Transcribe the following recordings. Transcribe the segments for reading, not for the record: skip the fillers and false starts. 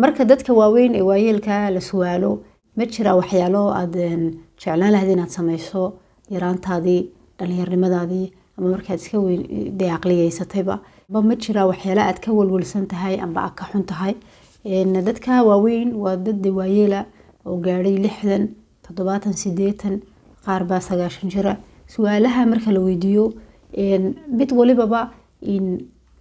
Marka dadka waaweyn ee waayeelka la su'aalo, ma jiraa waxyaalo aad jeclaan lahayd inaad sameyso yaraantaadii, dhalinyaronimadaadii, ama markaad iska weyn dee aqliyeysatayba, ma jiraa waxyaalo aad ka walwalsan tahay amba aad ka xun tahay? Dadka waaweyn waa dad waayeela oo gaadhay 60, 70, 80, qaar baa 90 jira. Su-aalaha marka la weydiiyo, mid walibaba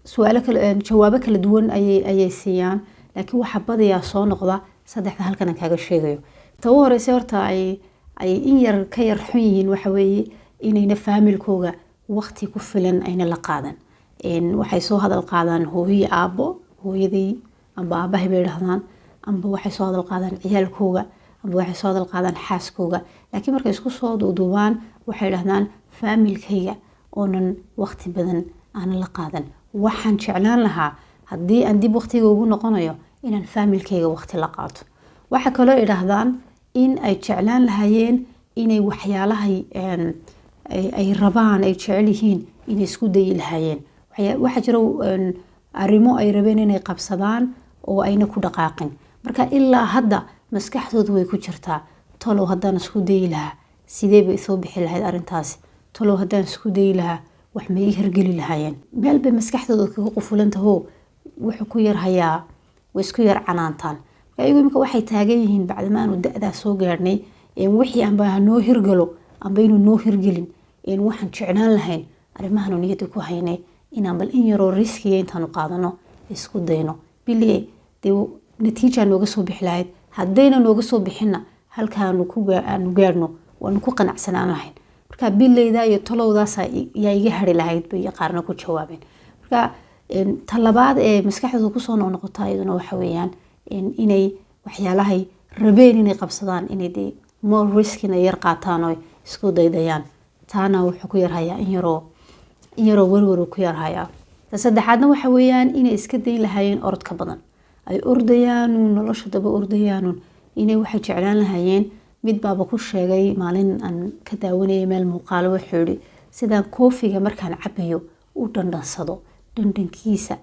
su-aalo kala, jawaabo kala duwan ayay siiyaan, laakiin waxaa badayaa soo noqda saddexda halkan aan kaaga sheegayo. Ta ugu horeysa horta ay in yar ka yar xun yihiin waxa weeye inayna faamilkooga waqti ku filan ayna la qaadan. Waxay soo hadal qaadaan hooyo, aabo, hooyadii amba aabahay bay dhahdaan, amba waxay soo hadal qaadaan ciyaalkooga, amba waxay soo hadal qaadaan xaaskooga. Laakiin markay isku soo duuduubaan, waxay dhahdaan faamilkayga oonan waqti badan aanan la qaadan. Waxaan jeclaan lahaa haddii aan dib waqtiga ugu noqonayo inaan faamilkayga waqti la qaato. Waxaa kaloo idhaahdaan in ay jeclaan lahaayeen inay waxyaalahay ay rabaan, ay jecel yihiin, inay isku dayi lahaayeen. Waxaa jira arrimo ay rabeen inay qabsadaan oo ayna ku dhaqaaqin. Marka ilaa hadda maskaxdoodu way ku jirtaa: talow haddaan isku dayi lahaa, sidee bay soo bixi lahayd arrintaasi? Talow haddaan isku dayi lahaa, wax ma ii hirgeli lahaayeen? Meel bay maskaxdooda kaga qufulantaho, wuxuu ku yar hayaa, way isku yar canaantaan. Marka iyagu imika waxay taagan yihiin, bacdama aanu da-daa soo gaadhnay, wixii amba ha noo hirgalo amba inuu noo hirgelin, waxaan jeclaan lahayn arrimahanu niyadda ku haynay inaan bal in yaroo risk-iga intaanu qaadano isku dayno, bili dee natiijaa nooga soo bixi lahayd. Haddayna nooga soo bixinna, halkaanu aanu gaadhno waanu ku qanacsanaan lahayn. Marka bileyda iyo tolowdaasa yaa iga hari lahayd, bay qaarna ku jawaabeen. Marka ta labaad ee maskaxdooda kusoo noqnoqota iyaduna waxa weeyaan inay waxyaalahay rabeen inay qabsadaan, inay dee more risk inay yar qaataan oo isku daydayaan. Taana wuxuu ku yarhayaa in yaroo werwer ku yarhayaa. Ta saddexaadna waxa weeyaan inay iska dayn lahaayeen orodka badan ay ordayaanuun, nolosha daba ordayaanuun. Inay waxay jeclaan lahaayeen, mid baaba ku sheegay maalin aan ka daawanayay meel muuqaalo, wuxuu yihi: sidaan coffee-ga markaan cabayo u dhandhansado dhandhankiisa,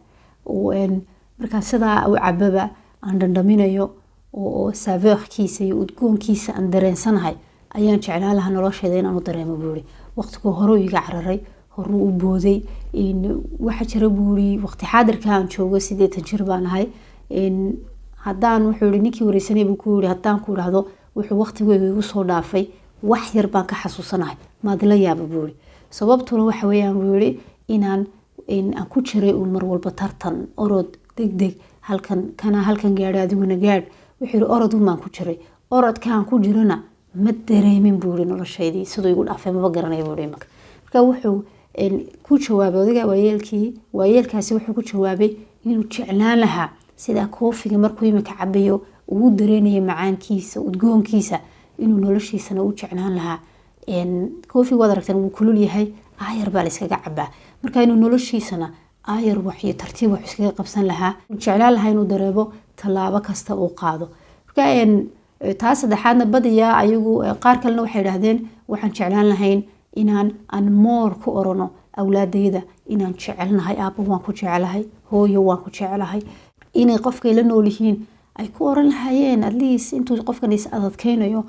markaan sidaa u cababa aan dhandhaminayo oo saveur-kiisa iyo udgoonkiisa aan dareensanahay, ayaan jeclaan lahaa nolosheeda inaan u dareemo, buu yihi. Waqtigu horuu iga cararay, horuu u booday. Waxa jira, buu yihi, waqti xaadirka aan joogo 80 jir baan ahay. Haddaan, wuxuu yihi ninkii wareysanay buu ku yihi, haddaan ku idhaahdo wuxuu waqtigeyga igu soo dhaafay wax yar baan ka xasuusanahay, maad la yaaba, buu yihi. Sababtuna waxa weeyaan, buu yihi, inaan aan ku jiray uun mar walba tartan, orod, deg deg, halkan kana halkan gaadho, adiguna gaadh. Wuxuu yihi orod un baan ku jiray, orodkaan ku jirana ma dareemin, buu yihi. Noloshaydii siduu igu dhaafay maba garanaya, buu yihi. Marka wuxuu ku jawaabay odayga waayeelkii, waayeelkaasi wuxuu ku jawaabay inuu jeclaan lahaa sidaa coffee-ga markuu imika cabayo ugu dareenayo macaankiisa, udgoonkiisa, inuu noloshiisana u jeclaan lahaa. Coffee-ga waad aragtaan, wuu kulul yahay, aayar baa la iskaga cabaa. Marka inuu noloshiisana aayar wax iyo tartiib wax iskaga qabsan lahaa, jeclaan lahaa inuu dareebo tallaabo kasta uu qaado. Marka taa saddexaadna badiyaa ayagu. Qaar kalena waxay idhahdeen waxaan jeclaan lahayn inaan aan more ku orano awlaadayda inaan jecelnahay: aabba, waan ku jecelahay; hooyo, waan ku jecelahay. Inay qofkay la nool yihiin ay ku oran lahaayeen, at least intuu qofkan is adadkeynayo,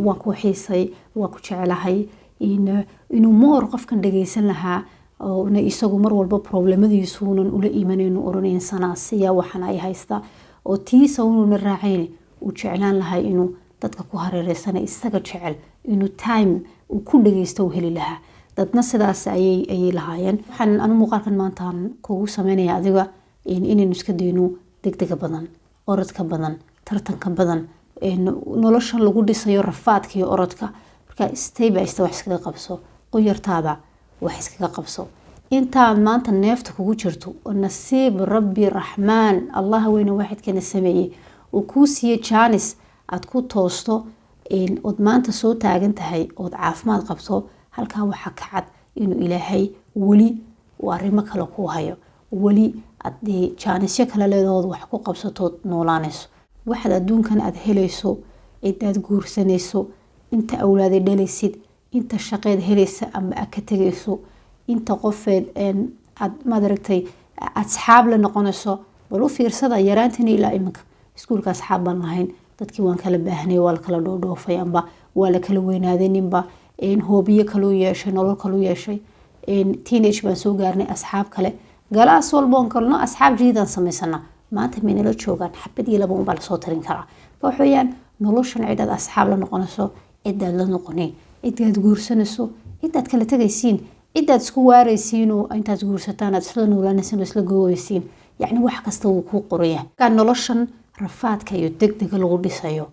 waan ku xiisay, waan ku jecelahay. Inuu more qofkan dhageysan lahaa oona isagu mar walba problem-adiisuunan ula imanaynu oranayn sanaasiya waxan ay haysta oo tiisa unuuna raacayn, uu jeclaan lahay inuu dadka ku hareereysana isaga jecel inuu time uu ku dhageysto uu heli lahaa. Dadna sidaas ayay lahaayeen. Waxaan anu muuqaalkan maantaan kugu sameynaya adiga inaynu iska dayno degdega badan, orodka badan, tartanka badan, noloshan lagu dhisayo rafaadka iyo orodka. Marka step by step wax iskaga qabso, qoyartaada wax iskaga qabso intaad maanta neefta kugu jirto oo nasiib Rabbi Raxmaan, Allaha weyne waaxidkana sameeyey, uu kuu siiyey jaanis aada ku toosto ood maanta soo taagan tahay ood caafimaad qabto. Halkaa waxaa ka cad inuu Ilaahay weli uu arrimo kale kuu hayo, weli aad jaanisyo kale leedahood wax ku qabsatood noolaanayso. Waxaad adduunkan aada helayso, cidaad guursanayso, inta awlaaday dhalaysid, inta shaqeed helaysa ama aad ka tegayso, inta qofeed aad maad aragtay asxaab la noqonayso. Bal u fiirsada yaraantina ilaa iminka. Iskuulka asxaab baan lahayn, dadkii waan kala baahnay, waa la kala dhoodhoofay amba waa la kala weynaaday, ninba hoobiyo kaluu yeeshay, nolol kaluu yeeshay. Teenage baan soo gaarnay, asxaab kale, galaas walboon kalno asxaab jadiidaan samaysana. Maanta maynala joogaan? Xabad iyo laba unbaa lasoo tarin karaa. Marka waxa weeyaan noloshan cidaad asxaab la noqonayso, cidaad la noqonayn, cidaad guursanayso, cidaad kala tegaysiin, cidaad isku waaraysiinoo intaad guursataan aad isla noolaanaysiin oo isla goowaysiin, yacni wax kasta wuu kuu qoraya. Marka noloshan rafaadka iyo degdega lagu dhisayo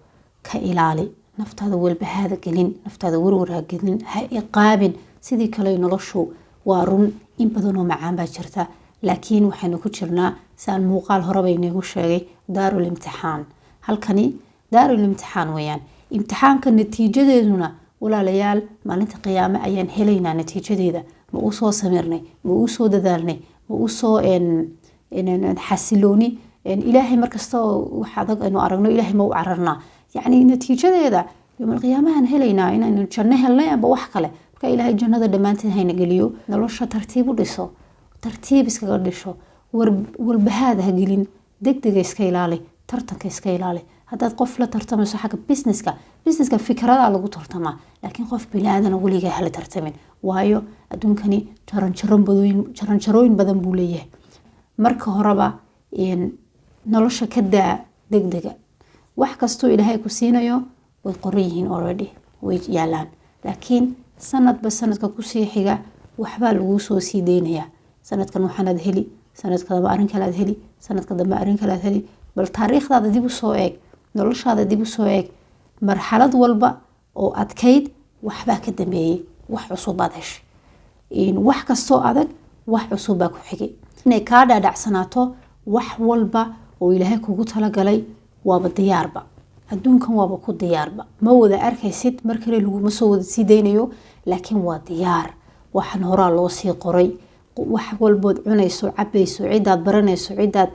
ka ilaali naftaada. Walbahaada gelin naftaada, warwar ha gelin, ha iqaabin. Sidii kale noloshu waa run, in badanoo macaan baa jirta, laakiin waxaynu ku jirnaa, si aan muuqaal horeba inagu sheegay, daarul imtixaan. Halkani daarul imtixaan weeyaan. Imtixaanka natiijadeeduna, walaalayaal, maalinta qiyaame ayaan helaynaa natiijadeeda. Ma u soo samirnay? Ma u soo dadaalnay? Ma u soo xasilooni? Ilaahay markasta wax adag aynu aragno, Ilaahay ma u cararnaa? Yacni natiijadeeda yowmal qiyaamahan helaynaa, inaynu janno helnay amba wax kale. Marka Ilaahay jannada dhammaanteed hayna geliyo. Nolosha tartiib u dhiso, tartiib iskaga dhisho, walbahaad ha gelin, degdega iska ilaali, tartanka iska ilaali. Haddaad qof la tartamayso xagga businesska, businesska fikradaa lagu tartamaa, laakiin qof bini-aadana weligaa hala tartamin, waayo adduunkani jaranjarooyin badan buu leeyahay. Marka horeba nolosha ka daa degdega. Wax kastuu Ilaahay ku siinayo way qoran yihiin, already way yaalaan, laakiin sanadba sanadka kusii xiga waxbaa laguu soo sii deynayaa. Sanadkan waxaanaad heli, sanadka dambe arrin kalead heli, sanadka dambe arrin kalead heli. Bal taariikhdaada dib usoo eeg, noloshaada dib usoo eeg. Marxalad walba oo adkayd waxbaa ka dambeeyey, wax cusub baad heshay. Wax kastoo adag wax cusub baa ku xigay. Inay kaa dhaadhacsanaato, wax walba oo Ilaahay kugu talagalay waaba diyaarba, adduunkan waaba ku diyaarba. Ma wada arkaysid, mar kale laguma soo wada sii daynayo, laakiin waa diyaar. Waxaan horaa loo sii qoray. Wax walbood cunayso, cabayso, cidaad baranayso, cidaad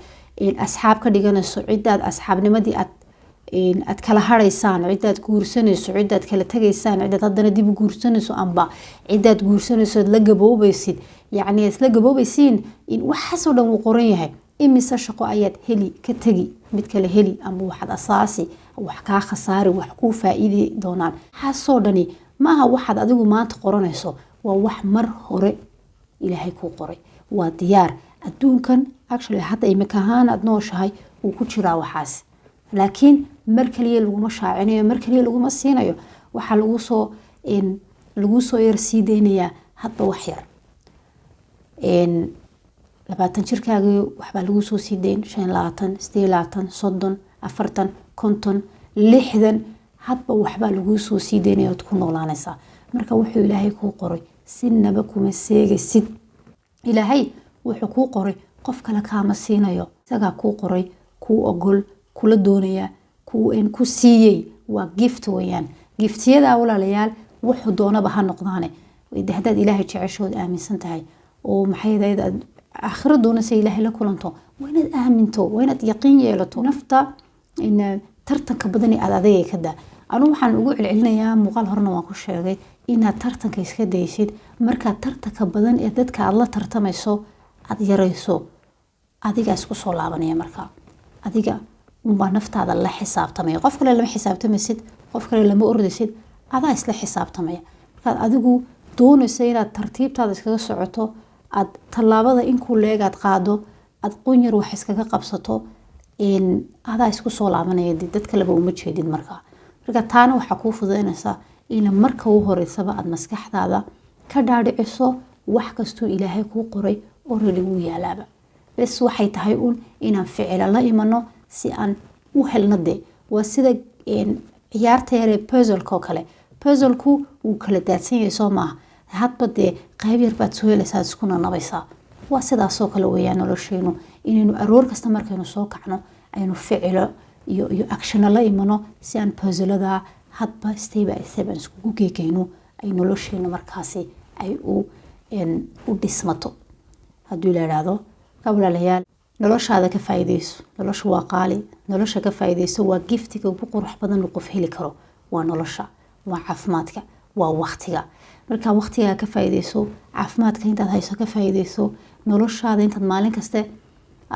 asxaab ka dhiganayso, cidaad asxaabnimadii aad kala haraysaan, cidaad guursanayso, cidaad kala tegaysaan, cidaad haddana dib u guursanayso, amba cidaad guursanayso la gaboobaysid, yacni isla gaboobaysiin, waxaasoo dhan wuu qoran yahay. Imise shaqo ayaad heli, ka tegi, mid kale heli, amba waxaad asaasi, wax kaa khasaari, wax kuu faa-iidi doonaan, waxaasoo dhani maaha waxaad adigu maanta qoranayso, waa wax mar hore Ilaahay kuu qoray, waa diyaar. Adduunkan actually hadda imika ahaan aada nooshahay wuu ku jiraa waxaas, laakiin mar kaliya laguma shaacinayo, mar kaliya laguma siinayo. Waxaa laguu soo yar sii deynayaa hadba wax yar. 20 jirkaagii waxbaa laguu soo sii deyn, 25, 28, 30, 40, 50, 60, hadba waxbaa laguu soo sii deynaya ood ku noolaanaysaa. Marka wuxuu Ilaahay kuu qoray sinaba kuma seegaysid. Ilaahay wuxuu kuu qoray qof kale kaama siinayo, isagaa kuu qoray, kuu ogol, kula doonaya, ku siiyey. Waa gift weyaan. Giftiyada, walaalayaal, wuxuu doonaba ha noqdaane, haddaad Ilaahay jeceshood aaminsan tahay oo maxay aad aakhiro doonaysa Ilaahay la kulanto, waa inaad aaminto, waa inaad yaqiin yeelato. Nafta tartanka badani aad adayga ka daa. Anu waxaan ugu celcelinayaa, muuqaal horena waan ku sheegay, inaad tartanka iska daysid. Markaad tartanka badan ee dadka aada la tartamayso aada yarayso, adigaa isku soo laabanaya. Markaa adiga unbaa naftaada la xisaabtamaya, qof kale lama xisaabtamaysid, qof kale lama ordaysid, adaa isla xisaabtamaya. Markaad adigu doonaysa inaad tartiibtaada iskaga socoto, aad tallaabada inkuu leegaad qaado, aad qunyar wax iskaga qabsato, adaa isku soo laabanaya, dad kaleba uma jeedid markaa. Marka taana waxaa kuu fududeynaysaa ina marka u horeysaba aada maskaxdaada ka dhaadhiciso wax kastuu Ilaahay kuu qoray already wuu yaalaaba. Bes waxay tahay uun inaan ficila la imano si aan u helno. De waa sida ciyaarta yaree puzzleka oo kale. Puzzleku wuu kala daadsan yahay, soo maaha? Hadba dee qayb yar baad soo helaysaa, isku nanabaysaa. Waa sidaasoo kale weeyaan nolosheenu, inaynu aroor kasta markaynu soo kacno aynu ficilo iyo actiono la imano si aan puzzlada hadba step by step aan iskugu geegeyno, ay nolosheenu markaasi ay u dhismato haddii la idhaahdo. Marka walaalayaal, noloshaada ka faa'iideyso. Nolosha waa qaali, nolosha ka faa'iideyso. Waa giftiga ugu qurux badan uu qof heli karo, waa nolosha, waa caafimaadka, waa waqtiga. Marka waqtigaa ka faa'iideyso, caafimaadka intaad hayso ka faa'iideyso, noloshaada intaad maalin kaste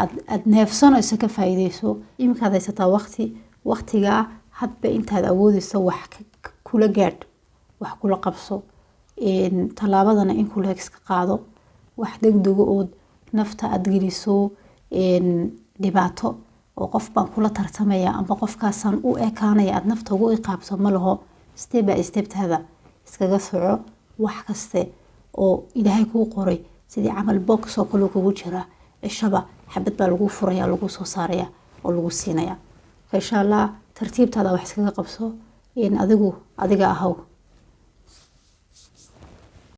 Aad neefsanayso, ka faa'iideyso. Iminkaad haysataa waqti, waqtigaa hadba intaad awoodeyso wax kula gaadh, wax kula qabso, tallaabadana in kula iska qaado. Wax degdego ood nafta aada geliso dhibaato oo qof baan kula tartamaya amba qofkaasaan u ekaanaya aada nafta ugu iqaabto ma laho. Step by steptaada iskaga soco. Wax kaste oo Ilaahay kuu qoray sidii camal box oo kale kugu jira, cishaba xabad baa lagu furaya, lagu soo saaraya oo lagu siinaya. Marka insha Allah tartiibtaada wax iskaga qabso. Adigu adiga ahaw.